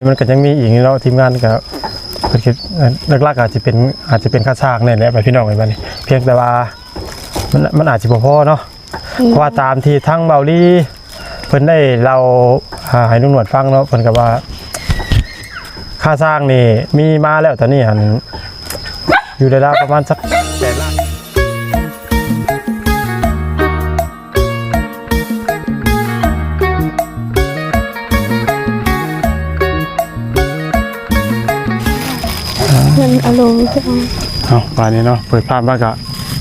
ມັນກໍຍັງມີອີກເນາະ ທີມງານກໍ ເພິ່ນຄິດ ເອີ ຫຼັກໆອາດຈະເປັນ ອາດຈະເປັນຄ່າສ້າງນີ້ແຫຼະ ພີ່ນ້ອງເອີຍ ບັດນີ້ ພຽງແຕ່ວ່າ ມັນ ມັນອາດຊິບໍ່ພໍເນາະ. ອືມ ເພາະວ່າຕາມທີ່ທາງເບົາລີເພິ່ນໄດ້ເລົ່າ ອ່າ ໃຫ້ລຸງໜວດຟັງເນາະ ເພິ່ນກໍວ່າ ຄ່າສ້າງນີ້ມີມາແລ້ວ ຕອນນີ້ຫັ້ນ ຢູ່ໃນລາວປະມານສັກແປດລ້ານ. ເພິ່ນອາລົມຈັງ ເອົາ ບາດນີ້ເນາະ ເປີດພາບມາກະ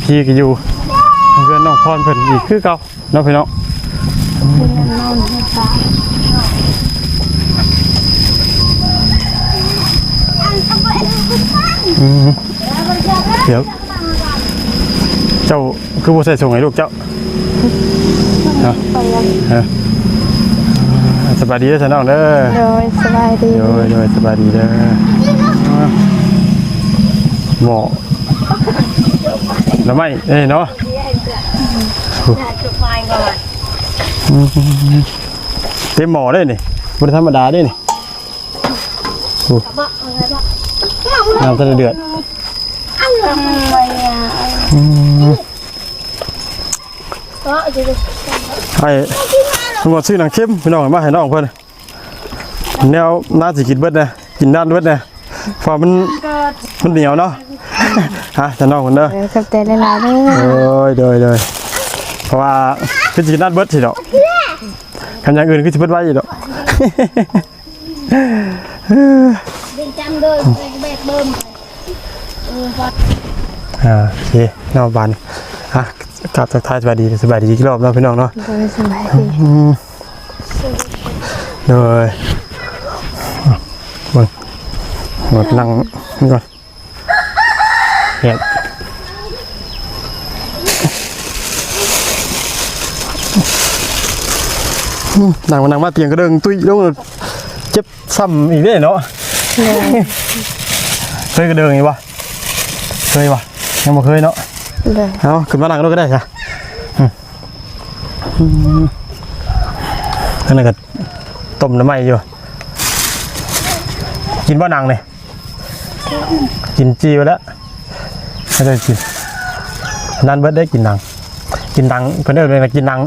ພີ່ກໍຢູ່ເຮືອນນ້ອງພອນເພິ່ນອີກຄືເກົ່າເນາະ ພີ່ນ້ອງ. ອືມ ດຽວ ເຈົ້າຄືບໍ່ໃສ່ສົ່ງໃຫ້ລູກເຈົ້າ? ເນາະ ເອີ ສະບາຍດີເດີຊະນ້ອງເດີ. ໂດຍ ສະບາຍດີ. ໂດຍ ໂດຍ ສະບາຍດີເດີ. ໝໍ້ໜໍ່ໄມ້ເດ້ເນາະ. ອືມ ເຕັມໝໍ້ເດ້ນີ້ ບໍ່ໄດ້ທຳມະດາເດ້ນີ້. ໂອ້ ນ້ຳທັນໄດ້ເດືອດ. ອືມ ໃຫ້ລຸງໜວດຊື້ໜັງເຂັມ ພີ່ນ້ອງ ມາໃຫ້ນ້ອງເພິ່ນ. ແນວນ້າຊິກິນເບິດນະ ກິນນານເບິດນະ ເພາະມັນ ມັນໜຽວເນາະ. ຮະ ທ່ານນ້ອງເພິ່ນເດີ ເອີ ຂອບໃຈຫຼາຍໆເດີ. ໂດຍ ໂດຍ ໂດຍ ເພາະວ່າຄືຊິກິນນານເບິດຊິດອກ ຄັນຢ່າງອື່ນຄືຊິເບິດໄວຢູ່ດອກ. ອ່າ ໂອເຄເນາະ ບາດນີ້ ອ່ະ ກາບທັກທາຍສະບາຍດີ ສະບາຍດີອີກລອບເນາະ ພີ່ນ້ອງເນາະ. ໂດຍ ສະບາຍດີ. ອືມ ໂດຍ ເບິ່ງ ນັ່ງນີ້ກ່ອນ. ອືມ ນັ່ງໄປນັ່ງມາຕຽງກະເດີງຕຸ້ຍລົງ ເຈັບຊ້ຳອີກເດ້ເນາະ. ໂດຍ ເຄີຍກະເດີງອີກບໍ່? ເຄີຍບໍ່? ຍັງບໍ່ເຄີຍເນາະ. ໂດຍ ເອົາ ຂຶ້ນມານັ່ງໂລດກະໄດ້ຊະ. ອືມ ອືມ ອັນນັ້ນກະຕົ້ມໜໍ່ໄມ້ຢູ່ ກິນບໍ່ນັ່ງນີ້? ກິນຈີ່ໄວ້ແລ້ວ ໃຫ້ໄດ້ກິນ ນັ້ນເບິດໄດ້ກິນນັ່ງ ກິນນັ່ງ ເພິ່ນເອີ້ນວ່າກິນນັ່ງ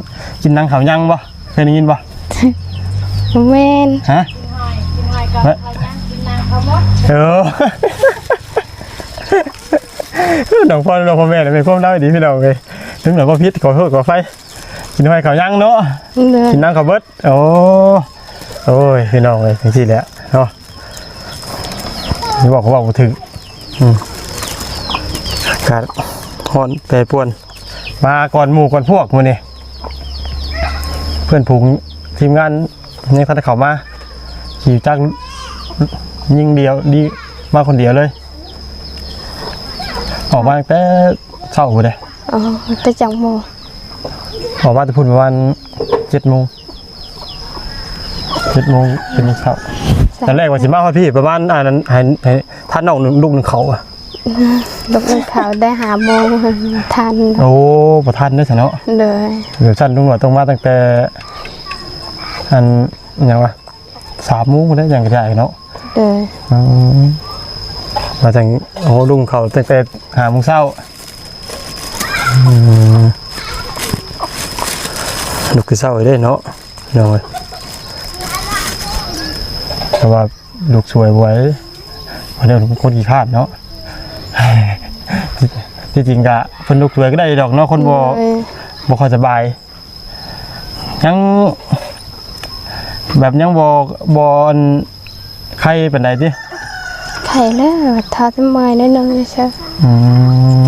ກິນນັ່ງເຂົ້າຍັງບໍ່? ເຄີຍໄດ້ຍິນບໍ່? ບໍ່ແມ່ນ ຮະ? ກິນຫອຍ ກິນຫອຍກັບເຂົ້າຍັງ ກິນນັ່ງເຂົ້າມົດ. ເອີ ນ້ອງພອນ ນ້ອງພອນ ແມ່ນ ແມ່ນຄວາມລາວດີ ພີ່ນ້ອງເອີຍ. ເຖິງໜ້ອຍບໍ່ຜິດ ຂໍໂທດຂໍອະໄພ. ກິນຫອຍເຂົ້າຍັງເນາະ. ໂດຍ ກິນນັ່ງເຂົ້າເບິດ. ໂອ້ ໂອ້ຍ ພີ່ນ້ອງເອີຍ ຈັ່ງຊີ້ແຫຼະເນາະ. ຊິເວົ້າກໍເວົ້າບໍ່ຖືກ. ອືມ ອາກາດຮ້ອນແປປວນ ມາກ່ອນໝູ່ກ່ອນພວກມື້ນີ້. ເພື່ອນຝູງທີມງານຍັງທັນໄດ້ເຂົ້າມາ ຂີ່ຈັກຍິງດຽວດີ ມາຄົນດຽວເລີຍ. ອອກມາຕັ້ງແຕ່ເຊົ້າພຸ້ນເດ້. ອໍ ແຕ່ຈັກໂມງ? ອອກມາແຕ່ພຸ້ນປະມານເຈັດໂມງ. ເຈັດໂມງ ເຈັດໂມງເຊົ້າ. ຕອນແລກວ່າຊິມາຮອດພີ້ປະມານ ອັນນັ້ນ ໃຫ້ ໃຫ້ທັນນ້ອງລຸກໜຶ່ງເຂົ້າ. ອືມ ລຸກໜຶ່ງເຂົ້າໄດ້ຫ້າໂມງ ທັນ. ໂອ້ ບໍ່ທັນເດ້ຊັ້ນເນາະ. ໂດຍ ແບບຊັ້ນລຸງວ່າຕ້ອງມາຕັ້ງແຕ່ ອັນ ຫຍັງວະ ສາມໂມງພຸ້ນແຫຼະ ຈັ່ງກະຈາຍເນາະ. ໂດຍ ອືມ ມາຕັ້ງ ໂອ້ ລຸງເຂົ້າຕັ້ງແຕ່ຫ້າໂມງເຊົ້າ. ອືມ ລຸກແຕ່ເຊົ້າເດ້ເນາະ ນ້ອງເອີຍ. ແຕ່ວ່າລຸກສວຍບໍ່ໄຫວ ເພິ່ນເອີ້ນຄົນຂີ້ຄ້ານເນາະ. ທີ່ ທີ່ຈິງກະເພິ່ນລຸກສວຍກໍໄດ້ດອກເນາະ ຄົນບໍ່ ໂດຍ ບໍ່ຄ່ອຍສະບາຍ. ຍັງ ແບບຍັງບໍ່ ບໍ່ ອັນ ໄຄປານໃດຕິ? ໄຄແລ້ວ ຖ້າແຕ່ເມື່ອຍໜ້ອຍໜຶ່ງຊື່. ອື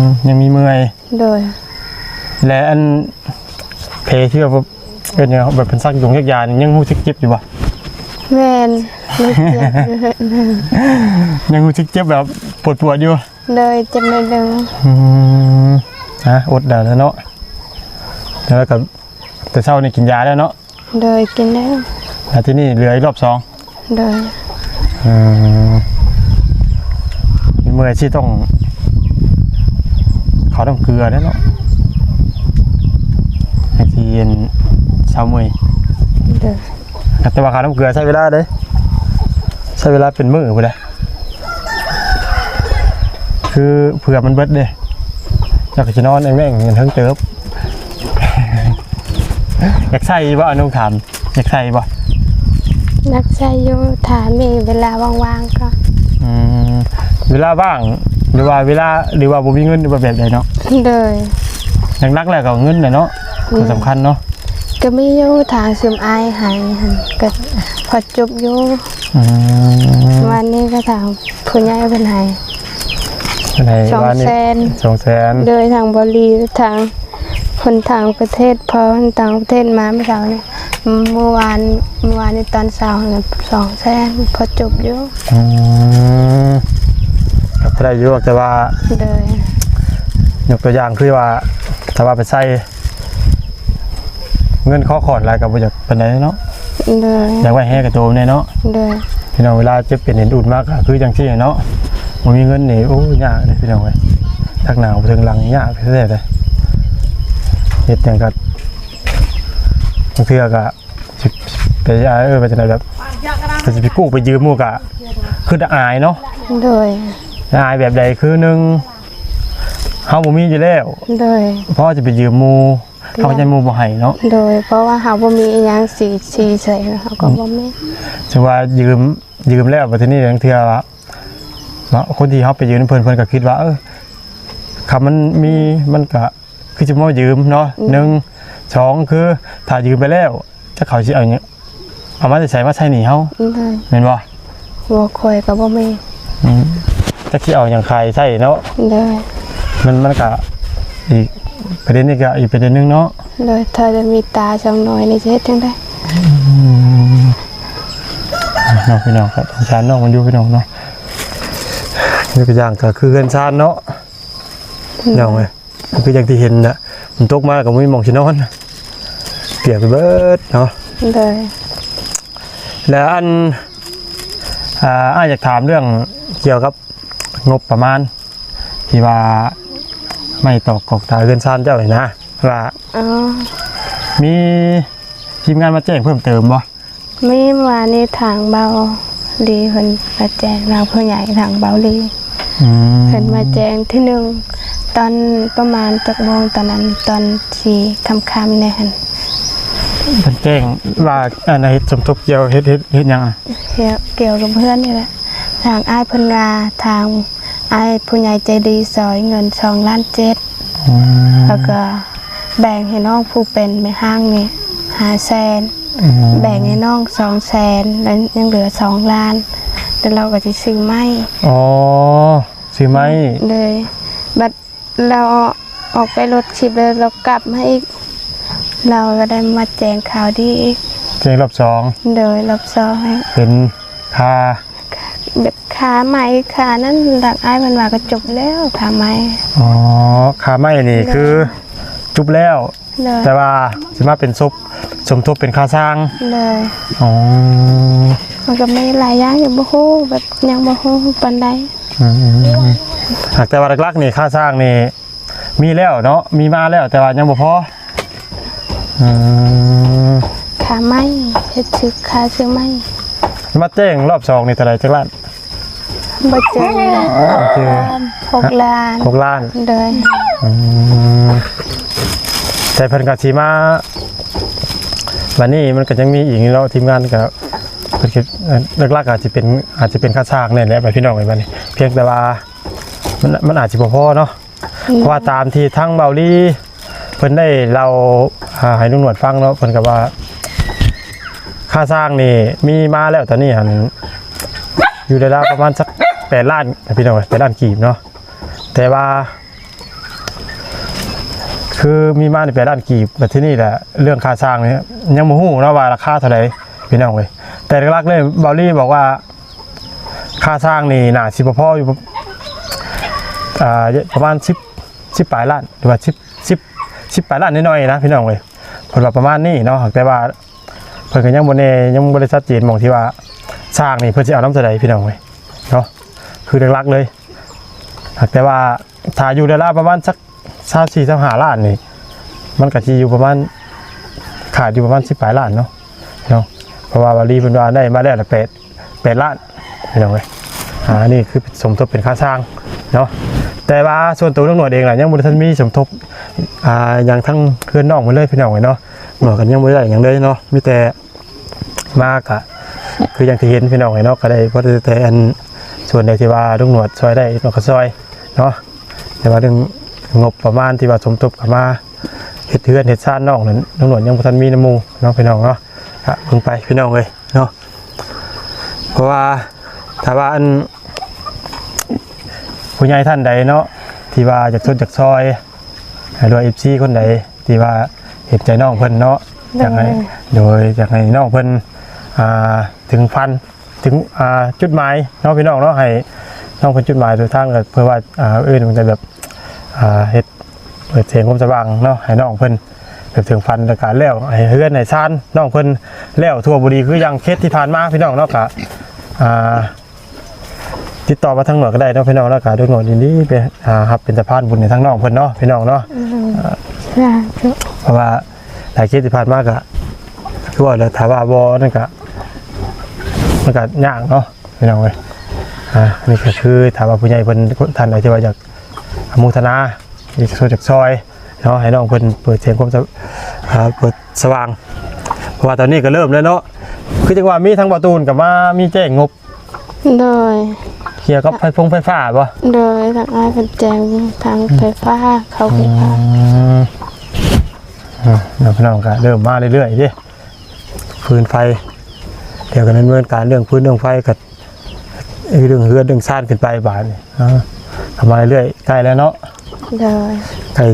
ມ ຍັງມີເມື່ອຍ. ໂດຍ ແລະ ອັນ ແຜທີ່ວ່າ ເປັນຫຍັງ ແບບເພິ່ນສັກຢົງສັກຢານີ້ ຍັງຮູ້ສຶກເຈັບຢູ່ບໍ່? ແມ່ນ ຍັງເຈັບຢູ່ ຍັງຮູ້ສຶກເຈັບແບບປວດໆຢູ່. ໂດຍ ເຈັບໜ້ອຍໜຶ່ງ. ອືມ ອ່ະ ອົດໄດ້ແລ້ວເນາະ. ແລ້ວກໍ ແຕ່ເຊົ້ານີ້ກິນຢາແລ້ວເນາະ? ໂດຍ ກິນແລ້ວ. ແລ້ວທີນີ້ເຫຼືອອີກລອບສອງ? ໂດຍ. ອືມ ມີເມື່ອຍຊິຕ້ອງເຂົ້ານ້ຳເກືອແລ້ວເນາະ ຈັ່ງຊິເຊົາເມື່ອຍ. ໂດຍ. ແຕ່ວ່າເຂົ້ານ້ຳເກືອໃຊ້ເວລາເດ້. ໃຊ້ເວລາເປັນມື້ພຸ້ນແຫຼະ ຄືເຜື່ອມັນເບິດເດ້ ເຈົ້າກໍຊິນອນແອ່ງໆຢູ່ເທິງເຕີບ. ຢາກໃຊ້ບໍ່? ອາ ນ້ອງຖາມ ຢາກໃຊ້ບໍ່? ຢາກໃຊ້ຢູ່ ຖ້າມີເວລາວ່າງໆກໍ. ອືມ ເວລາວ່າງ ຫຼືວ່າເວລາ ຫຼືວ່າບໍ່ມີເງິນ ຫຼືວ່າແບບໃດເນາະ? ໂດຍ ຫຼັກໆແລ້ວກໍເງິນແຫຼະເນາະ ອືມ ກໍສຳຄັນເນາະ. ກໍມີຢູ່ ທາງຊຸມອ້າຍໃຫ້ຫັ້ນ ກໍພໍຈົບຢູ່. ອືມ ວານນີ້ກໍທາງຜູ້ໃຫຍ່ເພິ່ນໃຫ້ ເພິ່ນໃຫ້ ສອງແສນ ວານນີ້ ສອງແສນ. ໂດຍ ທາງບໍລິ ທາງຄົນຕ່າງປະເທດ ເພາະຄົນຕ່າງປະເທດມາມື້ເຊົ້ານີ້ ມື້ວານ ມື້ວານນີ້ຕອນເຊົ້າຫັ້ນ ສອງແສນ ພໍຈົບຢູ່. ອືມ ກໍພໍໄດ້ຢູ່ ແຕ່ວ່າ ໂດຍ ຍົກຕົວຢ່າງຄືວ່າ ຖ້າວ່າໄປໃຊ້ເງິນຂໍຂອນຫຼາຍກໍບໍ່ຢາກປານໃດເນາະ. ໂດຍ ຢາກໄວ້ແຮງກັບໂຕແດ່ເນາະ. ໂດຍ ພີ່ນ້ອງ ເວລາເຈັບເປັນເຫັນອຸດມາກໍຄືຈັ່ງຊີ້ເນາະ ບໍ່ມີເງິນນີ້ ໂອ້ ຍາກເດ້ພີ່ນ້ອງເອີຍ. ທັກໜາວເທິງຫຼັງຍາກແທ້ໆເດ້ ເຮັດຫຍັງກໍ ບາງເທື່ອກໍ ຊິໄປ ເອີ ວ່າຈັ່ງໃດ ແບບ ຊິໄປກູ້ໄປຢືມໝູ່ກະ ຄືອາຍເນາະ. ໂດຍ ອາຍແບບໃດ? ຄືໜຶ່ງ ເຮົາບໍ່ມີຢູ່ແລ້ວ. ໂດຍ ພໍຊິໄປຢືມໝູ່ ໂດຍ ເຮົາຢ້ານໝູ່ບໍ່ໃຫ້ເນາະ. ໂດຍ ເພາະວ່າເຮົາບໍ່ມີອີ່ຫຍັງຊິ ຊິໃຊ້ ເຮົາກໍບໍ່ມີ. ຖືວ່າຢືມ ຢືມແລ້ວ ບັດທີນີ້ລາງເທື່ອວ່າ ເນາະ ຄົນທີ່ເຮົາໄປຢືມນຳເພິ່ນ ເພິ່ນກໍຄິດວ່າ ເອີ ຄຳມັນມີ ມັນກະຄືຈະມາຢືມເນາະ. ອືມ ໜຶ່ງ ສອງ ຄືຖ້າຢືມໄປແລ້ວ ຈັກເຂົາຊິເອົາຫຍັງ ເອົາມາແຕ່ໃສມາໃຊ້ໜີ້ເຮົາ. ອືມ ແມ່ນບໍ່? ບໍ່ ຂ້ອຍກໍບໍ່ມີ. ອືມ ຈັກຊິເອົາຫຍັງຂາຍໃຊ້ເນາະ. ໂດຍ ມັນ ມັນກະອີກປະເດັນນີ້ ກະອີກປະເດັນໜຶ່ງເນາະ. ໂດຍ ຖ້າໄດ້ມີຕາສາວນ້ອຍນີ້ ຊິເຮັດຈັ່ງໃດ? ອືມ ເນາະ ພີ່ນ້ອງຄັບ ສງສານນ້ອງມັນຢູ່ ພີ່ນ້ອງເນາະ. ຍົກຕົວຢ່າງກໍຄືເຮືອນຊານເນາະ ໂດຍ ພີ່ນ້ອງເອີຍ ຄືຢ່າງທີ່ເຫັນນະ ມັນຕົກມາກໍບໍ່ມີໝ່ອງຊິນອນ ປຽກໄປເບິດເນາະ. ໂດຍ ແລ້ວອັນ ອ່າ ອ້າຍຢາກຖາມເລື່ອງກ່ຽວກັບງົບປະມານ ທີ່ວ່າໄມ້ຕອກກອກຕາເຮືອນຊານເຈົ້ານີ້ນະ ວ່າ ອໍ ມີທີມງານມາແຈ້ງເພີ່ມເຕີມບໍ່? ມີ ເມື່ອວານນີ້ທາງເບົາລີເພິ່ນມາແຈ້ງ ທາງຜູ້ໃຫຍ່ທາງເບົາລີ ອືມ ເພິ່ນມາແຈ້ງທີໜຶ່ງ ຕອນປະມານຈັກໂມງຕອນນັ້ນ ຕອນສີ່ຄ່ຳໆແດ່ຫັ້ນ. ເພິ່ນແຈ້ງວ່າ ອັນ ເຮັດສົມທົບກ່ຽວ ເຮັດ ເຮັດ ເຮັດຫຍັງ? ກ່ຽວ ກ່ຽວກັບເຮືອນນີ້ແຫຼະ ທາງອ້າຍເພິ່ນວ່າ ທາງອ້າຍຜູ້ໃຫຍ່ໃຈດີຊ່ອຍເງິນສອງລ້ານເຈັດ ອືມ ແລ້ວກໍແບ່ງໃຫ້ນ້ອງຜູ້ເປັນແມ່ຮ້າງນີ້ຫ້າແສນ ອືມ ແບ່ງໃຫ້ນ້ອງສອງແສນ ແລ້ວຍັງເຫຼືອສອງລ້ານ ແລ້ວລາວກໍຊິຊື້ໄມ້. ອໍ ຊື້ໄມ້ ໂດຍ ບັດລາວອອກໄປລົດຄລິບ ແລ້ວລາວກັບມາອີກ ລາວກໍໄດ້ມາແຈ້ງຂ່າວດີອີກ ແຈ້ງລອບສອງ. ໂດຍ ລອບສອງໃຫ້ ເປັນຄ່າ ແບບຄ່າໄມ້ຄ່ານັ້ນ ທາງອ້າຍເພິ່ນວ່າກໍຈົບແລ້ວຄ່າໄມ້. ອໍ ຄ່າໄມ້ນີ້ ໂດຍ ຄືຈົບແລ້ວ ໂດຍ ແຕ່ວ່າຊິມາເປັນສົບ ສົມທົບເປັນຄ່າສ້າງ. ໂດຍ ອໍ ມັນກໍມີຫຼາຍຢ່າງ ຍັງບໍ່ຮູ້ ແບບຍັງບໍ່ຮູ້ປານໃດ. ອືມ ຫາກແຕ່ວ່າຫຼັກໆນີ້ ຄ່າສ້າງນີ້ ມີແລ້ວເນາະ ມີມາແລ້ວ ແຕ່ວ່າຍັງບໍ່ພໍ. ອືມ ຄ່າໄມ້ ເຮັດຊື້ ຄ່າຊື້ໄມ້. ມາແຈ້ງລອບສອງນີ້ເທົ່າໃດ ຈັກລ້ານ? ບໍ່ຈື່ ບໍ່ຈື່ ຫົກລ້ານ ຫົກລ້ານ. ໂດຍ ອືມ ແຕ່ເພິ່ນກໍຊິມາ ບັດນີ້ມັນກໍຍັງມີອີກເນາະ ທີມງານກໍ ເພິ່ນຄິດ ເອີ ຫຼັກໆອາດຈະເປັນ ອາດຈະເປັນຄ່າສ້າງນີ້ແຫຼະ ພີ່ນ້ອງເອີຍ ບັດນີ້ ພຽງແຕ່ວ່າ ມັນ ມັນອາດຈະບໍ່ພໍເນາະ. ອືມ ເພາະວ່າຕາມທີ່ທາງເບົາລີເພິ່ນໄດ້ເລົ່າ ອ່າ ໃຫ້ລຸງໜວດຟັງເນາະ ເພິ່ນກໍວ່າຄ່າສ້າງນີ້ມີມາແລ້ວ ຕອນນີ້ຫັ້ນຢູ່ລາວໆປະມານສັກແປດລ້ານ ພີ່ນ້ອງເອີຍ ແປດລ້ານກີບເນາະ. ແຕ່ວ່າຄືມີມານີ້ແປດລ້ານກີບ ແລ້ວທີນີ້ແຫຼະ ເລື່ອງຄ່າສ້າງນີ້ຍັງບໍ່ຮູ້ເນາະວ່າລາຄາເທົ່າໃດ ພີ່ນ້ອງເອີຍ. ແຕ່ຫຼັກໆເລີຍ ເບົາລີບອກວ່າ ຄ່າສ້າງນີ້ໜ້າຊິບໍ່ພໍຢູ່ ອ່າ ປະມານສິບ ສິບປາຍລ້ານ ຫຼືວ່າສິບ ສິບ ສິບປາຍລ້ານໜ້ອຍໆນະ ພີ່ນ້ອງເອີຍ ເພິ່ນວ່າປະມານນີ້ເນາະ. ແຕ່ວ່າເພິ່ນກໍຍັງບໍ່ແນ່ ຍັງບໍ່ໄດ້ຊັດເຈນໝ່ອງທີ່ວ່າສ້າງນີ້ເພິ່ນຊິເອົານຳເທົ່າໃດ ພີ່ນ້ອງເອີຍເນາະ ຄືຫຼັກໆເລີຍ. ແຕ່ວ່າຖ້າຢູ່ລາວໆປະມານສັກ ຊາວສີ່ ຊາວຫ້າລ້ານນີ້ ມັນກໍຊິຢູ່ປະມານ ຂາດຢູ່ປະມານສິບປາຍລ້ານເນາະ ເນາະ ເພາະວ່າວາລີເພິ່ນວ່າໄດ້ມາແລ້ວລະແປດ ແປດລ້ານ ພີ່ນ້ອງເອີຍ. ອ່າ ອັນນີ້ຄືສົມທົບເປັນຄ່າສ້າງເນາະ, ແຕ່ວ່າສ່ວນຕົວນ້ອງໜວດເອງລະຍັງບໍ່ໄດ້ທັນມີສົມທົບ ອ່າ ຫຍັງທາງເຮືອນນ້ອງເພິ່ນເລີຍ ພີ່ນ້ອງເອີຍເນາະ. ນ້ອງກໍຍັງບໍ່ໄດ້ຫຍັງເລີຍເນາະ, ມີແຕ່ມາກະຄືຢ່າງທີ່ເຫັນ ພີ່ນ້ອງເອີຍເນາະ, ກໍໄດ້ພໍແຕ່ອັນສ່ວນໃດທີ່ວ່ານ້ອງໜວດຊ່ອຍໄດ້ ນ້ອງກໍຊ່ອຍເນາະ. ແຕ່ວ່າເລື່ອງງົບປະມານທີ່ວ່າສົມທົບເຂົ້າມາເຮັດເຮືອນເຮັດຊານນ້ອງນັ້ນ ນ້ອງໜວດຍັງບໍ່ທັນມີນຳໝູ່ເນາະ ພີ່ນ້ອງເນາະ. ກະເບິ່ງໄປ ພີ່ນ້ອງເອີຍເນາະ, ເພາະວ່າຖ້າວ່າອັນ ຜູ້ໃຫຍ່ທ່ານໃດເນາະ ທີ່ວ່າຢາກຊົດຢາກຊ່ອຍ ຫຼືວ່າ ເອັຟຊີ ຄົນໃດທີ່ວ່າເຫັນໃຈນ້ອງເພິ່ນເນາະ, ຢາກໃຫ້ ໂດຍ ຢາກໃຫ້ນ້ອງເພິ່ນ ອ່າ ເຖິງຝັນ ເຖິງ ອ່າ ຈຸດໝາຍເນາະ ພີ່ນ້ອງເນາະ, ໃຫ້ນ້ອງເພິ່ນຈຸດໝາຍປາຍທາງ ກໍເພື່ອວ່າ ອ່າ ອື່ນມັນຈະແບບ ອ່າ ເຮັດ ເປີດແສງຄວາມສະຫວ່າງເນາະ ໃຫ້ນ້ອງເພິ່ນແບບເຖິງຝັນ ແລ້ວກະແລ້ວໃຫ້ເຮືອນໃຫ້ຊານນ້ອງເພິ່ນແລ້ວທົ່ວບໍ່ດີ ຄືຢ່າງເຄສທີ່ຜ່ານມາ ພີ່ນ້ອງເນາະ. ກະ ອ່າ ຕິດຕໍ່ມາທາງໜວດກໍໄດ້ເນາະ ພີ່ນ້ອງເນາະ, ກະດ້ວຍຄວາມຍິນດີໄປ ອ່າ ຮັບເປັນສະພານບຸນໃຫ້ທາງນ້ອງເພິ່ນເນາະ ພີ່ນ້ອງເນາະ. ອືມ ອ່າ ສາທຸ. ເພາະວ່າຫຼາຍເຄສທີ່ຜ່ານມາກະ ຄືວ່າແຫຼະ ຖ້າວ່າບໍ່ນັ້ນກະ ມັນກະຍາກເນາະ ພີ່ນ້ອງເອີຍ. ອ່າ ອັນນີ້ກໍຄືຖ້າວ່າຜູ້ໃຫຍ່ເພິ່ນ ທ່ານໃດທີ່ວ່າຢາກອະໂມທະນາ ຢາກຊ່ວຍ ຢາກຊ່ອຍເນາະ ໃຫ້ນ້ອງເພິ່ນເປີດແສງຄວາມສະ ອ່າ ເປີດສະຫວ່າງ, ເພາະວ່າຕອນນີ້ກໍເລີ່ມແລ້ວເນາະ. ຄືຈັ່ງວ່າມີທາງບ່າວຕູນກໍມາ ມີແຈ້ງງົບ ໂດຍ ກ່ຽວກັບໄຟຟົງໄຟຟ້າບໍ່? ໂດຍ ທາງອ້າຍເພິ່ນແຈ້ງທາງໄຟຟ້າ ເຂົ້າໄຟຟ້າ. ອືມ ອ່າ ພີ່ນ້ອງກໍເລີ່ມມາເລື້ອຍໆເດ້ ຟືນໄຟ, ດຽວກໍດຳເນີນການເລື່ອງຟືນເລື່ອງໄຟ ກໍເລື່ອງເຮືອນເລື່ອງຊານຂຶ້ນໄປບາດນີ້. ອ່າ ເຂົ້າມາເລື້ອຍໆ ໃກ້ແລ້ວເນາະ. ໂດຍ ໃກ້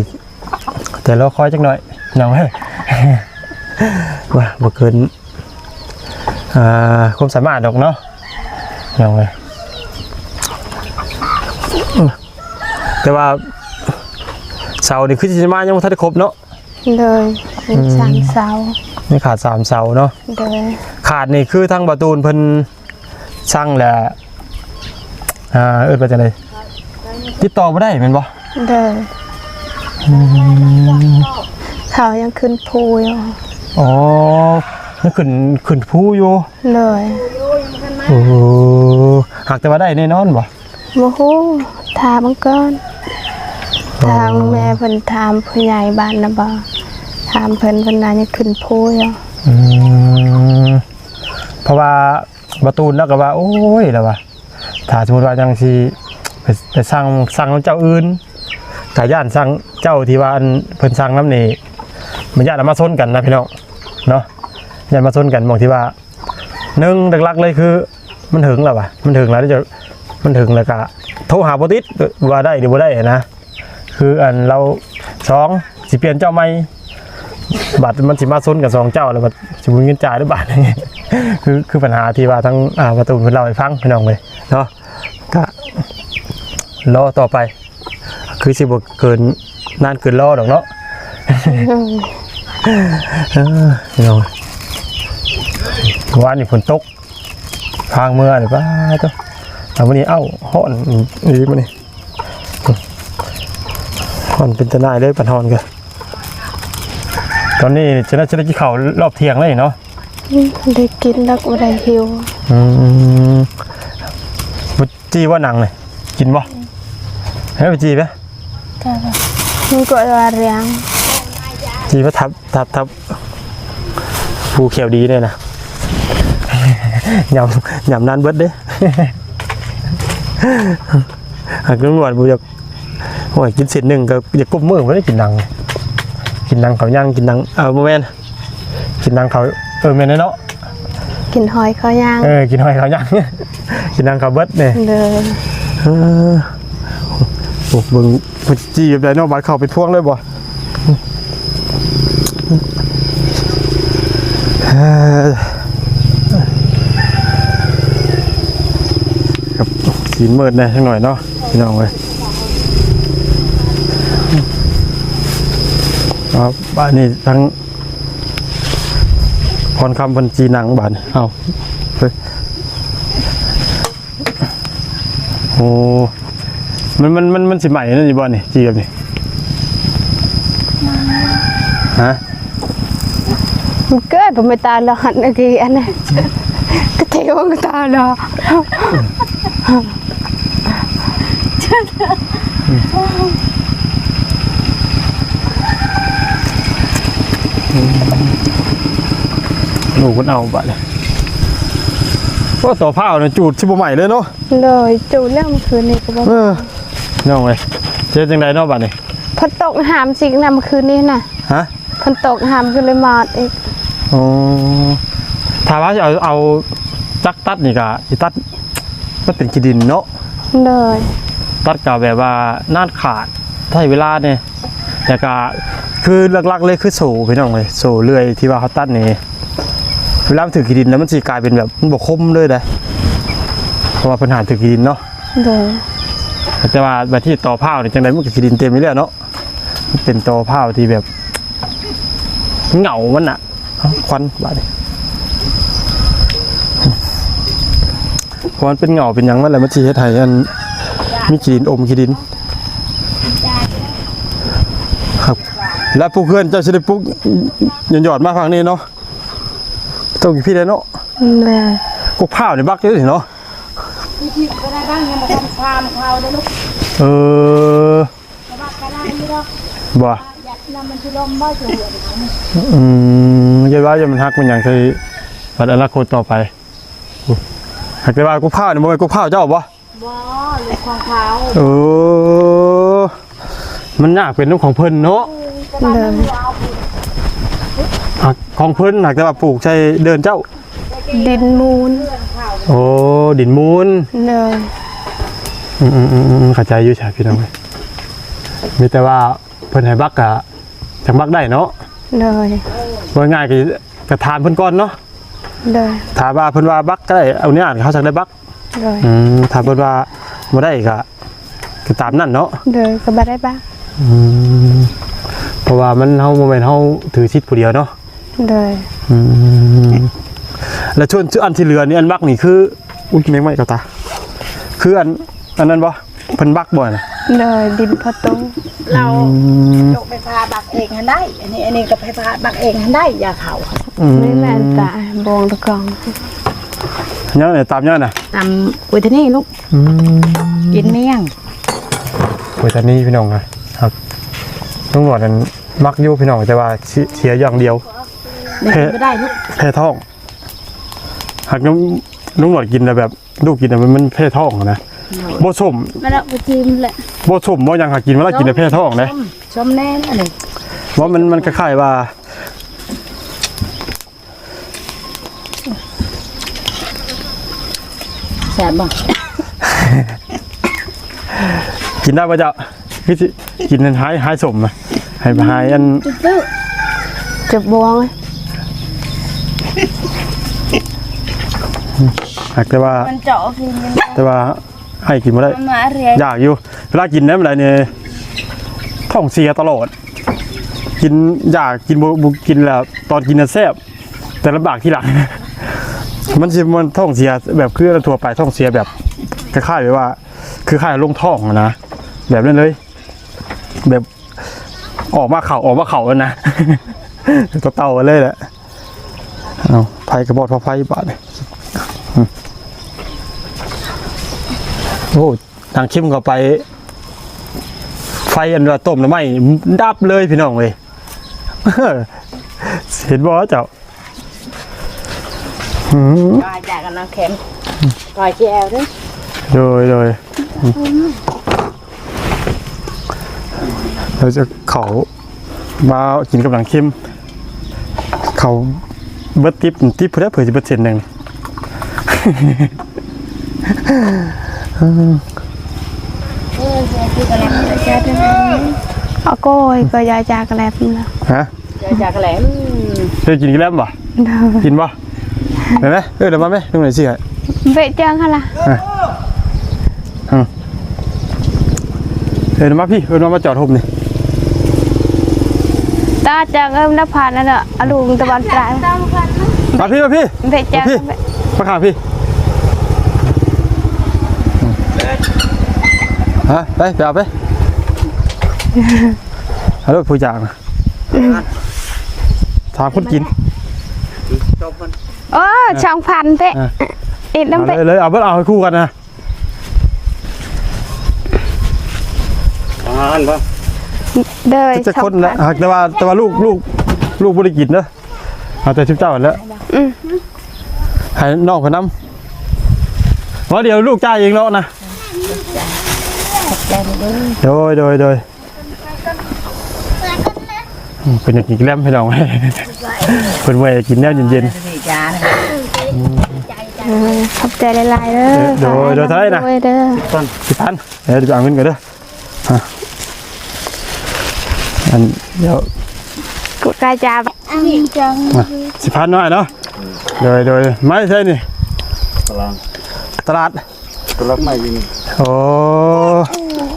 ແຕ່ລໍຄອຍຈັກໜ້ອຍ ພີ່ນ້ອງເອີຍ, ວ່າບໍ່ເກີນ ອ່າ ຄວາມສາມາດດອກເນາະ ພີ່ນ້ອງເອີຍ. ແຕ່ວ່າເສົານີ້ຄືຊິມາຍັງບໍ່ທັນໄດ້ຄົບເນາະ. ໂດຍ ຍັງ ອືມ ສ້າງເສົາ ຍັງຂາດສາມເສົາເນາະ. ໂດຍ ຂາດນີ້ຄືທາງບ່າວຕູນເພິ່ນສັ່ງແລ້ວ ອ່າ ເອີ້ນວ່າຈັ່ງໃດ ຕິດຕໍ່ບໍ່ໄດ້ແມ່ນບໍ່? ໂດຍ ອືມ ເຂົາຍັງຂຶ້ນພູຢູ່. ອໍ ຍັງຂຶ້ນ ຂຶ້ນພູຢູ່. ໂດຍ ໂອ້ ຫາກແຕ່ວ່າໄດ້ແນ່ນອນບໍ່? ບໍ່ຮູ້ ຖາມເບິ່ງກ່ອນ. ອໍ ຖາມແມ່ເພິ່ນ ຖາມຜູ້ໃຫຍ່ບ້ານນະບໍ່ ຖາມເພິ່ນ ເພິ່ນວ່າຍັງຂຶ້ນພູຢູ່. ອືມ ເພາະວ່າບ່າວຕູນລາວກໍວ່າ ໂອ້ຍ ລາວວ່າ ຖ້າສົມມຸດວ່າຍັງຊິໄປ ໄປສັ່ງ ສັ່ງນຳເຈົ້າອື່ນ ກໍຢ້ານສັ່ງເຈົ້າທີ່ວ່າ ອັນ ເພິ່ນສັ່ງນຳນີ້ ມັນຢ້ານເອົາມາຊົນກັນນະ ພີ່ນ້ອງເນາະ, ຢ້ານມາຊົນກັນ ໝ່ອງທີ່ວ່າ ໜຶ່ງ ຫຼັກໆເລີຍຄື ມັນເຖິງແລ້ວວ່າ ມັນເຖິງແລ້ວ ມັນເຖິງແລ້ວກະໂທຫາບໍ່ຕິດ ວ່າໄດ້ຫຼືບໍ່ໄດ້ນະ. ຄືອັນລາວ ສອງ ຊິປ່ຽນເຈົ້າໃໝ່ ບັດມັນຊິມາຊົນກັນສອງເຈົ້າ ແລ້ວບັດຊິບໍ່ມີເງິນຈ່າຍຫຼືບາດນີ້. ຄື ຄືບັນຫາທີ່ວ່າທາງ ອ່າ ປະຕູເພິ່ນເລົ່າໃຫ້ຟັງ ພີ່ນ້ອງເອີຍເນາະ, ກະລໍຕໍ່ໄປ. ຄືຊິບໍ່ເກີນ ນານເກີນລໍດອກເນາະ. ເອີ ພີ່ນ້ອງ ວານນີ້ຝົນຕົກ ທາງເມືອນີ້ ປາໂຕ ແຕ່ມື້ນີ້ ເອົ້າ ຮ້ອນອີກມື້ນີ້ ຮ້ອນເປັນຕາໜ່າຍເລີຍ ປານຮ້ອນກະ. ຕອນນີ້ຈະໄດ້ ຈະໄດ້ກິນເຂົ້າຮອບທ່ຽງແລ້ວນີ້ເນາະ. ອືມ ໄດ້ກິນດອກ ບໍ່ໄດ້ຫິວ. ອືມ ບໍ່ຈີ່ວ່າໜັງນີ້ ກິນບໍ່? ໃຫ້ໄປຈີ່ໄປ ມັນກໍວ່າຮຽງ ຈີ່ໄປທັບ ທັບ ທັບ ຜູ້ແຂ້ວດີເດ້ນະ ຍຳ ຍຳນັ້ນເບິດເດ້. ຫາກຕຳຫຼວດບໍ່ຢາກ ໂອ້ຍ ກິນເສັ້ນໜຶ່ງກໍຢາກກົບມືບໍ່ໄດ້ກິນໜັງ ກິນໜັງເຂົາຍ່າງ ກິນໜັງ ເອີ ບໍ່ແມ່ນ ກິນໜັງເຂົາ ເອີ ແມ່ນແລ້ວເນາະ ກິນຫອຍເຂົາຍ່າງ ເອີ ກິນຫອຍເຂົາຍ່າງ ກິນໜັງເຂົາເບິດນີ້. ເດີ ເອີ ໂອ້ ເບິ່ງເພິ່ນຈີ່ແບບໃດເນາະ ບາດເຂົ້າເປັນພວງເລີຍບໍ່? ເອີ ກັບສີນມືດແດ່ຈັກໜ້ອຍເນາະ ພີ່ນ້ອງເອີຍ. ເອົາ ບາດນີ້ທາງພອນຄຳເພິ່ນຈີ່ໜັງບາດນີ້ ເອົາ ເອີ ໂອ້ ມັນ ມັນ ມັນ ມັນຊິໄໝ້ນັ້ນຢູ່ບໍ່ນີ້ ຈີ່ແບບນີ້ ຮະ? ມັນເກີດບໍ່ແມ່ນຕາລອດອັນກີ້ອັນນັ້ນ ກະເທ ໂຍງຕາດອກ ລູກເພິ່ນເອົາບາດນີ້. ໂອ້ ເຕົາພ້າວນີ້ຈູດຊິບໍ່ໄໝ້ເລີຍເນາະ. ໂດຍ ຈູດແລ້ວມື້ຄືນນີ້ກໍບໍ່ ເອີ ນ້ອງເອີຍ ເຮັດຈັ່ງໃດເນາະບາດນີ້? ຝົນຕົກຫ້າມຊິນຳຄືນນີ້ນະ. ຮະ? ຝົນຕົກຫ້າມກໍເລີຍມາດອີກ. ອໍ ຖ້າວ່າເອົາ ເອົາຈັກຕັດນີ້ກະຊິຕັດ ມັນເປັນຂີ້ດິນເນາະ. ໂດຍ ຕັດກະແບບວ່ານານຂາດ ໃຊ້ເວລາແດ່ ແລ້ວກະຄືຫຼັກໆເລີຍຄືໂສ້ພີ່ນ້ອງເອີຍ ໂສ້ເລື່ອຍທີ່ວ່າເຮົາຕັດນີ້ ເວລາມັນຖືກຂີ້ດິນແລ້ວມັນຊິກາຍເປັນແບບມັນບໍ່ຄົມເລີຍເດ້ ເພາະວ່າເພິ່ນຫານຖືກຂີ້ດິນເນາະ. ໂດຍ ແຕ່ວ່າບາດທີ່ຕໍ່ພ້າວນີ້ຈັ່ງໃດມັນກໍຂີ້ດິນເຕັມຢູ່ແລ້ວເນາະ. ມັນເປັນຕໍພ້າວທີ່ແບບເຫງົາມັນນະ ເອົ້າ ຄວັນບາດນີ້ ເພາະມັນເປັນເຫງົາເປັນຫຍັງມັນແຫຼະ ມັນຊິເຮັດໃຫ້ອັນ ມີຂີ້ດິນອົມຂີ້ດິນ. ແລ້ວປູກເຮືອນເຈົ້າຊິໄດ້ປູກຢອດໆມາຝັ່ງນີ້ເນາະ ຕ້ອງຢູ່ພີ້ແຫຼະເນາະ. ແມ່ນ ກົກພ້າວນີ້ບັກຢູ່ນີ້ເນາະ. ເອີ ບໍ່ ອືມ ຢ່າວ່າຢ່າມັນຫັກມັນຫຍັງໃສ່ບັດອະນາຄົດຕໍ່ໄປ. ຫາກແຕ່ວ່າກົກພ້າວນີ້ບໍ່ແມ່ນກົກພ້າວເຈົ້າບໍ່? ບໍ່ ລູກຂອງເຂົາ. ເອີ ມັນຍາກເປັນຂອງເພິ່ນເນາະ. ຂອງເພິ່ນ ຫາກແຕ່ວ່າປູກໃສ່ເດີ່ນເຈົ້າ. ດິນມູນ. ໂອ້ ດິນມູນ. ໂດຍ ອືມໆໆໆ ເຂົ້າໃຈຢູ່ຊະພີ່ນ້ອງເອີຍ ມີແຕ່ວ່າເພິ່ນໃຫ້ບັກກະຈັ່ງບັກໄດ້ເນາະ. ໂດຍ ເວົ້າງ່າຍກະ ກະຖາມເພິ່ນກ່ອນເນາະ. ໂດຍ ຖ້າວ່າເພິ່ນວ່າບັກກະໄດ້ ອະນຸຍາດເຮົາຈັ່ງໄດ້ບັກ. ໂດຍ ອືມ ຖ້າເພິ່ນວ່າບໍ່ໄດ້ກະ ກະຕາມນັ້ນເນາະ. ໂດຍ ກະບໍ່ໄດ້ບັກ. ອືມ ເພາະວ່າມັນ ເຮົາບໍ່ແມ່ນເຮົາຖືສິດຜູ້ດຽວເນາະ. ໂດຍ ອືມ ແລ້ວສ່ວນອັນທີ່ເຫຼືອນີ້ ອັນບັກນີ້ຄື ອຸ້ຍ ແມງໄມ້ເຂົ້າຕາ ຄືອັນ ອັນນັ້ນບໍ່? ເພິ່ນບັກບໍ່ນະ? ໂດຍ ດິນພໍໂຕ. ລາວ ອືມ ຈົກໄຟຟ້າບັກເອງຫັ້ນໄດ້ ອັນນີ້ ອັນນີ້ກໍໄຟຟ້າບັກເອງຫັ້ນໄດ້ ຢາເຂົາ. ອືມ ນີ້ແມ່ນຕາບອງຕະກອງ ຍັງນີ້ຕຳຍັງນະ? ຕຳກວຍທະນີລູກ. ອືມ ກິນມຽງ ໂອ້ຍ ຕອນນີ້ພີ່ນ້ອງ ຄັບ ລຸງໜວດນັ້ນມັກຢູ່ພີ່ນ້ອງ ແຕ່ວ່າເສຍ ເສຍຢ່າງດຽວ ແພ້ ບໍ່ໄດ້ລູກ ແພ້ທ້ອງ. ຫາກລຸງ ລຸງໜວດກິນແລ້ວແບບ ລູກກິນແລ້ວມັນ ມັນແພ້ທ້ອງນະ. ໂດຍ ບໍ່ສົ້ມ ມາແລ້ວ ບໍ່ຈິ້ມແຫຼະ ບໍ່ສົ້ມບໍ່ຫຍັງ ຫາກກິນມາແລ້ວກິນແລ້ວແພ້ທ້ອງເດ້. ສົ້ມ ສົ້ມແນ່ອັນນີ້ ວ່າມັນ ມັນຄ້າຍໆວ່າ ແຊບບໍ່? ກິນໄດ້ບໍ່ເຈົ້າ? ຄືຊິກິນໃຫ້ຫາຍ ຫາຍສົ້ມນະ ໃຫ້ຫາຍອັນ ເຈັບບ່ວງ. ຫາກແຕ່ວ່າ ມັນເຈາະຄືມັນ ແຕ່ວ່າ ໃຫ້ກິນບໍ່ໄດ້ ຢາກຢູ່ ເວລາກິນໄດ້ບໍ່ໄດ້ນີ້ ທ້ອງເສຍຕະຫຼອດ. ກິນຢາກກິນ ບໍ່ ບໍ່ກິນແລ້ວ ຕອນກິນນະແຊບ ແຕ່ລຳບາກທີຫຼັງ. ມັນຊິ ມັນທ້ອງເສຍແບບຄືອັນທົ່ວໄປ ທ້ອງເສຍແບບຄ້າຍໆແບບວ່າ ຄືຄ້າຍລົງທ້ອງນະ ແບບນັ້ນເລີຍ ແບບອອກມາເຂົ້າ ອອກມາເຂົ້ານັ້ນນະ ເຕົ່າໆກັນເລີຍແຫຼະ. ເອົາ ໄຟກະບອດ ເຜົາໄຟບາດນີ້. ໂອ້ ນາງເຂັມເຂົ້າໄປ ໄຟອັນວ່າຕົ້ມໜໍ່ໄມ້ດັບເລີຍພີ່ນ້ອງເອີຍ. ເຫັນບໍ່ເຈົ້າ? ອືມ ຈາກກັນນາງເຂັມ ກ່ອຍແຈວເດີ້. ໂດຍ ໂດຍ ເຮົາຈະເຂົ້າມາກິນກັບນາງເຂັມ. ເຂົ້າເບິດຕິບ ຕິບພຸ້ນແຫຼະ ເພື່ອຊິເບິດເສັ້ນໜຶ່ງ. ເອົາໂກຍ ກໍຢາຈາກະແລັບນະ. ຮະ? ຢາຈາກະແລັບ. ເຄີຍກິນກະແລັບບໍ່? ໂດຍ ກິນບໍ່? ໄດ້ໄໝ? ເອີ ດຽວມາແມະ ລຸງໜ້ອຍຊິໃຫ້. ເວະຈັ່ງຫັ້ນລະ. ອືມ ເອີ ມາພີ້ ເອີ ມາ ມາຈອດຮົ່ມນີ້. ຕາຈັງເອີ ນະພານນັ້ນນະ ອາລຸງຕະວັນປາຍ. ມາພີ້ ມາພີ້ ເວະຈັ່ງ ມາພີ້ ມາຂ້າງພີ້. ຮະ ໄປ ໄປເອົາໄປ. ຮາໂຫຼ ຜູ້ຢາກນະ. ຖາມຄົນກິນ. ໂອ້ ສອງພັນເຕະ. ອີກນຳ ເອົາເລີຍ ເລີຍ ເອົາເບິດ ເອົາໃຫ້ຄູ່ກັນນະ ປະມານບໍ່ ເດີ ຈັກຄົນລະ ສອງພັນ ແຕ່ວ່າ ແຕ່ວ່າລູກ ລູກ ລູກບໍ່ໄດ້ກິນເດີ ເອົາແຕ່ຊຸມເຈົ້າຫັ້ນແຫຼະ ອືມ ໃຫ້ນ້ອງເພິ່ນນຳ ວ່າດຽວລູກຈ່າຍເອງເນາະນະ ໂດຍ ໂດຍ ໂດຍ. ອືມ ເພິ່ນຢາກກິນແກລ້ມພີ່ນ້ອງ ເພິ່ນວ່າຢາກກິນແນວເຢັນໆ ເອີ ຂອບໃຈຫຼາຍໆເດີ ໂດຍ ໂດຍ ເທົ່າໃດນະ ໂດຍເດີ ສິບພັນ ເອີ ດຽວໄປເອົາເງິນກ່ອນເດີ ຮະ ອັນ ດຽວ ກາຍຈາ ສິບພັນນ້ອຍເນາະ ໂດຍ ໂດຍ ມາແຕ່ໃສນີ້ ຕະຫຼາດ ຕະຫຼາດ ຕະຫຼາດໃໝ່ຢູ່ນີ້ ໂອ້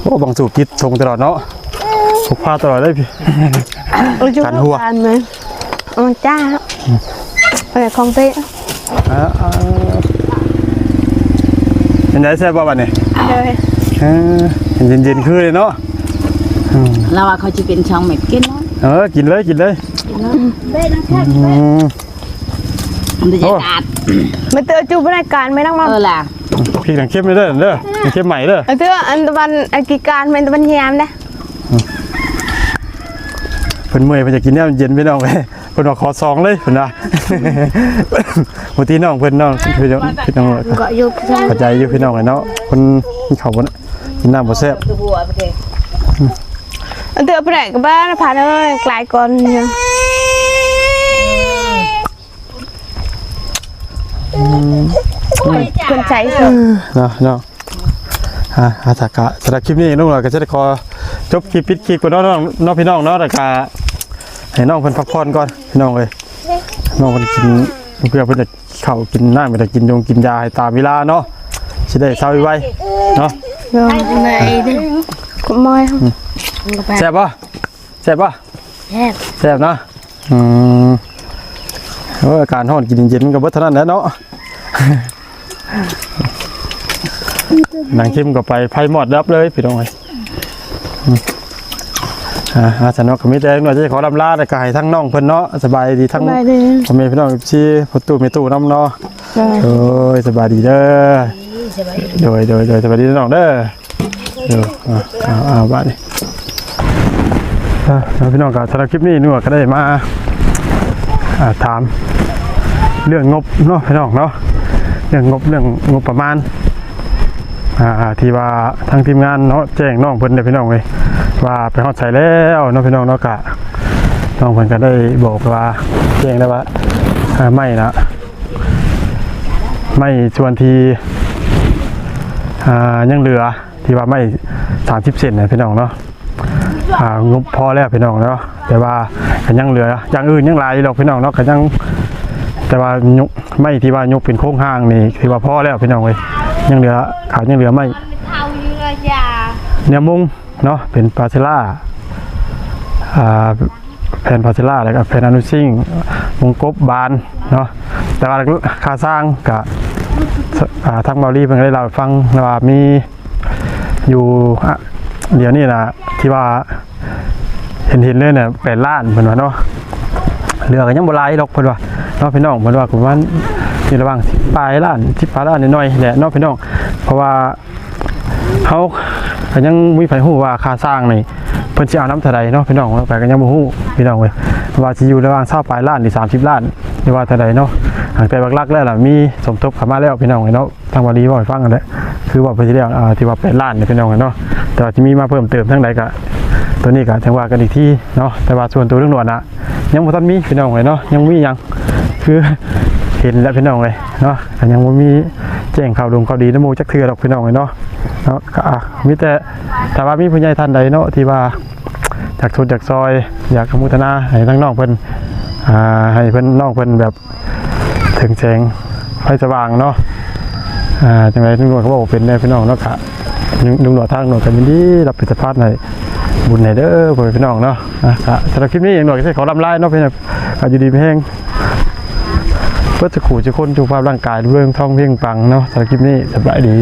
ໂອ້ ບັງສູບຕິດຖົງຕະຫຼອດເນາະ ພົກພາຕະຫຼອດເລີຍ ກັນຫົວ ການເມືອງ ເອີ ຈ້າ ອືມ ເອີ ຂອງເຕະ ເອີ ເອີ ເປັນໃດ ແຊບບໍ່ບັດນີ້ ໂດຍ ເອີ ເຢັນໆຄືເນາະ ອືມ ລາວວ່າເຂົາຊິເປັນຊ່ອງເມັດກິນເນາະ ເອີ ກິນເລີຍ ກິນເລີຍ ກິນເລີຍ ອືມ ມັນຈະ ໂອ້ ຍາດ ມັນເຕີຈູບໃນການແມ່ນນາງມາ ເອີລະ ພິກນາງເຄັມເດີ ເດີ ເຄັມໃໝ່ເດີ ເອີ ເທື່ອອັນຕະວັນອັນກີການແມ່ນຕະວັນຍາມເດ້ ອືມ ເພິ່ນເມື່ອຍ ເພິ່ນຢາກກິນແນວເຢັນພີ່ນ້ອງເອີຍ ເພິ່ນວ່າຂໍສອງເລີຍ ເພິ່ນວ່າ ບໍ່ຕິນ້ອງເພິ່ນ ນ້ອງ ພີ່ນ້ອງ ພີ່ນ້ອງ ເກາະຢູ່ ເຂົ້າໃຈຢູ່ພີ່ນ້ອງເອີຍເນາະ ຄົນກິນເຂົ້າບໍ່ ກິນນ້ຳບໍ່ແຊບ ອັນເທື່ອໄປໄດ້ກໍບ້ານ ພາເອີຍ ກາຍກ່ອນ ອືມ ເພິ່ນໃຈເນາະ ເນາະ ອ່າ ອ່າ ຖ້າກະ ສຳລັບຄລິບນີ້ລຸງຫຼ້າກໍຈະໄດ້ຂໍຈົບຄລິບ ປິດຄລິບກ່ອນເນາະ ເນາະ ພີ່ນ້ອງເນາະ ແລ້ວກະໃຫ້ນ້ອງເພິ່ນພັກຜ່ອນກ່ອນ ພີ່ນ້ອງເອີຍ ນ້ອງເພິ່ນກິນ ເພື່ອເພິ່ນຈະເຂົ້າກິນນ້ຳ ໄປກິນຢົງກິນຢາໃຫ້ຕາມເວລາເນາະ ຊິໄດ້ເຊົາໄວໆເນາະ ເນາະ ເນາະ ອືມ ແຊບບໍ່? ແຊບບໍ່? ແຊບ ແຊບເນາະ ອືມ ໂອ້ຍ ອາກາດຮ້ອນ ກິນເຢັນໆ ມັນກໍເບິດເທົ່ານັ້ນແຫຼະເນາະ ນາງເຄັມກໍໄປ ໄຟມອດດັບເລີຍພີ່ນ້ອງເອີຍ ອືມ ອ່າ ອ່າ ຊັ້ນເນາະ ກໍມີແຕ່ນ້ອຍຈະຂໍລຳລາ ແລ້ວກໍໃຫ້ທັງນ້ອງເພິ່ນເນາະ ສະບາຍດີ ທັງ ສະບາຍດີ ພໍ່ແມ່ພີ່ນ້ອງ ເອັຟຊີ ພໍ່ຕູ້ແມ່ຕູ້ນຳເນາະ ໂດຍ ໂອ້ຍ ສະບາຍດີເດີ ສະບາຍດີ ໂດຍ ໂດຍ ໂດຍ ສະບາຍດີນ້ອງເດີ ເອີ ອ່າ ອ່າ ອ່າ ບາດນີ້ ອ່າ ພີ່ນ້ອງ ກໍສຳລັບຄລິບນີ້ ນົວກໍໄດ້ມາ ອ່າ ຖາມເລື່ອງງົບເນາະ ພີ່ນ້ອງເນາະ ເລື່ອງງົບ ເລື່ອງງົບປະມານ ອ່າ ທີ່ວ່າທາງທີມງານເນາະ ແຈ້ງນ້ອງເພິ່ນເດ້ ພີ່ນ້ອງເອີຍ ວ່າໄປຮອດໃສແລ້ວເນາະ ພີ່ນ້ອງເນາະ ກະນ້ອງເພິ່ນກໍໄດ້ບອກວ່າ ແຈ້ງແລ້ວວ່າ ອ່າ ໄມ້ນະ ໄມ້ສ່ວນທີ່ ອ່າ ຍັງເຫຼືອ ທີ່ວ່າໄມ້ສາມສິບເຊັນນະພີ່ນ້ອງເນາະ ອ່າ ງົບພໍແລ້ວພີ່ນ້ອງເນາະ ແຕ່ວ່າກໍຍັງເຫຼືອ ຢ່າງອື່ນຍັງຫຼາຍຢູ່ດອກພີ່ນ້ອງເນາະ ກໍຍັງ ແຕ່ວ່າຍົກ ໄມ້ທີ່ວ່າຍົກເປັນໂຄງຮ່າງນີ້ ຖືວ່າພໍແລ້ວພີ່ນ້ອງເອີຍ ຍັງເຫຼືອ ຂາດ ຍັງເຫຼືອໄມ້ ແນວມຸງ ເນາະ ເປັນປາເຊລາ ອ່າ ແຜ່ນປາເຊລາ ແລ້ວກໍແຜ່ນອະນຸຊິງ ວົງກົບ ບານເນາະ ແຕ່ວ່າຄ່າສ້າງກະ ອ່າ ທາງເບົາລີເພິ່ນກໍໄດ້ເລົ່າໃຫ້ຟັງວ່າມີຢູ່ ອ່າ ດຽວນີ້ນະ ທີ່ວ່າເຫັນໆເລີຍນະ ແປດລ້ານເພິ່ນວ່າເນາະ ເຫຼືອກໍຍັງບໍ່ຫຼາຍດອກເພິ່ນວ່າເນາະ ພີ່ນ້ອງ ເພິ່ນວ່າປະມານຢູ່ລະຫວ່າງສິບປາຍລ້ານ ສິບປາຍລ້ານໜ້ອຍໆແຫຼະເນາະ ພີ່ນ້ອງ ເພາະວ່າ ເຮົາກໍຍັງບໍ່ມີໃຜຮູ້ວ່າຄ່າສ້າງນີ້ເພິ່ນຊິເອົານຳເທົ່າໃດເນາະ ພີ່ນ້ອງເນາະ ຂ້ອຍກໍຍັງບໍ່ຮູ້ພີ່ນ້ອງເອີຍ ວ່າຊິຢູ່ລະຫວ່າງຊາວປາຍລ້ານ ຫຼື ສາມສິບລ້ານ ຫຼືວ່າເທົ່າໃດເນາະ ແຕ່ຫຼັກໆແລ້ວລະມີສົມທົບເຂົ້າມາແລ້ວພີ່ນ້ອງເອີຍເນາະ ທາງເບົາລີເວົ້າໃຫ້ຟັງຫັ້ນແຫຼະ ຄືເວົ້າໄປທີແລ້ວ ອ່າ ທີ່ວ່າແປດລ້ານນີ້ພີ່ນ້ອງເອີຍເນາະ ແຕ່ວ່າຊິມີມາເພີ່ມເຕີມທາງໃດກໍ ໂຕນີ້ກໍຈັ່ງວ່າກັນອີກທີເນາະ ແຕ່ວ່າສ່ວນໂຕລຸງໜວດນະ ຍັງບໍ່ທັນມີພີ່ນ້ອງເອີຍເນາະ ຍັງບໍ່ມີຫຍັງ ຄືເຫັນແລ້ວພີ່ນ້ອງເອີຍເນາະ ກໍຍັງບໍ່ມີແຈ້ງຂ່າວດົງຂ່າວດີນຳໝູ່ຈັກເທື່ອດອກພີ່ນ້ອງເອີຍເນາະ ເນາະ ກໍ ອ່າ ມີແຕ່ຖ້າວ່າມີຜູ້ໃຫຍ່ທ່ານໃດເນາະ ທີ່ວ່າຢາກຊົດຢາກຊ່ອຍ ຢາກອະນຸໂມທະນາໃຫ້ທາງນ້ອງເພິ່ນ ອ່າ ໃຫ້ເພິ່ນ ນ້ອງເພິ່ນແບບເຖິງແສງໄຟສະຫວ່າງເນາະ ອ່າ ຈັ່ງໃດລຸງໜວດກໍເວົ້າບໍ່ເປັນແດ່ພີ່ນ້ອງເນາະ ກະ ລຸງໜວດ ທາງໜວດກໍຍິນດີຮັບເປັນສະພານໃຫ້ບຸນໃຫ້ເດີພໍ່ແມ່ພີ່ນ້ອງເນາະ ອ່າ ກະສຳລັບຄລິບນີ້ໜວດກໍຊິຂໍລຳລາເນາະພີ່ນ້ອງ ກະຢູ່ດີມີແຮງ ເບິດສຸຂູສຸຄົນ ສຸຂະພາບຮ່າງກາຍ ເລື່ອງທອງເພງປັງເນາະ ສຳລັບຄລິບນີ້ ສະບາຍດີ.